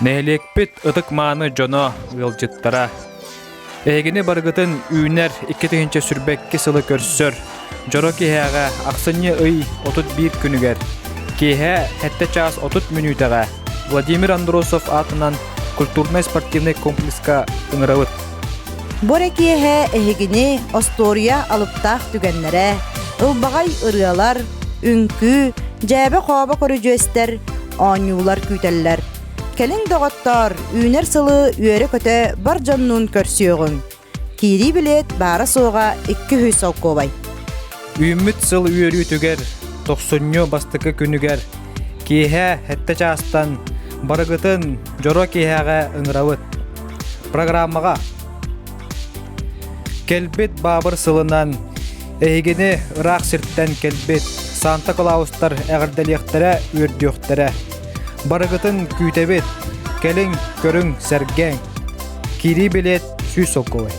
Нэһилиэкпит ытык-мааны дьоно, ыалдьыттара! Эһигини барыгытын үүнэр 2022 сылы көрсөр дьоро киһээҕэ ахсынньы ый 31 күнүгэр киэһэ 7 чаас 30 мүнүүтэҕэ Владимир Андросов аатынан культурнай-спортивнай комплекска ыҥырабыт. Бу эрэ киэһэ эһигини остуоруйа алыптаах түгэннэрэ, ылбаҕай ырыалар, үҥкүү, дьээбэ-хообо көрүдьүөстэр, оонньуулар күүтэллэр. Кэлиҥ, доҕоттоор, үүнэр сылы үөрэ-көтө бар дьоннуун көрсүөҕүҥ. Киирии билиэт баара-суоҕа 200 солкуобай. Үүммүт сыл үөрүүтүгэр, тохсунньу бастакы күнүгэр, киэһэ сэттэ чаастан барыгытын дьоро киэһэҕэ ыҥырабыт. Программаҕа Кэлбит баабыр сылынан эһигини ыраах сиртэн кэлбит Санта Клаустар эҕэрдэлиэхтэрэ, үөрдүөхтэрэ. Барыгытын күүтэбит, кэлиҥ, көрүҥ, сэргээҥ. Киирии билиэт 100 солкуобай.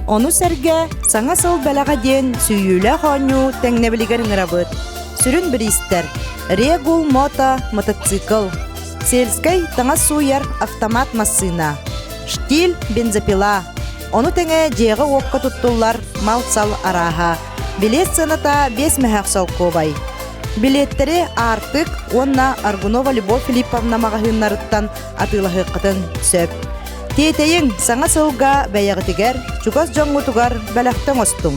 Ону сэргэ Саҥа сыл бэлэҕэ диэн сүүйүүлээх оонньуу тэҥнэбилигэр ыҥырабыт. Сүрүн бириистэр Регул Мото мотоцикл, Сельскэй таҥас сууйар автомат массыына, Штиль бензопила, ону тэҥэ дьиэҕэ-уокка туттуллар мал-сал арааһа. Билиэт сыаната 5 мөһөөх солкуобай. Билиэттэри Аартык уонна Аргунова Любовь Филипповна маҕаһыыннарыттан атыылаһыаххытын сөп. Тиэтэйиҥ, саҥа сылга бэйэҕитигэр, чугас дьоҥҥутугар бэлэхтэ оҥостуҥ.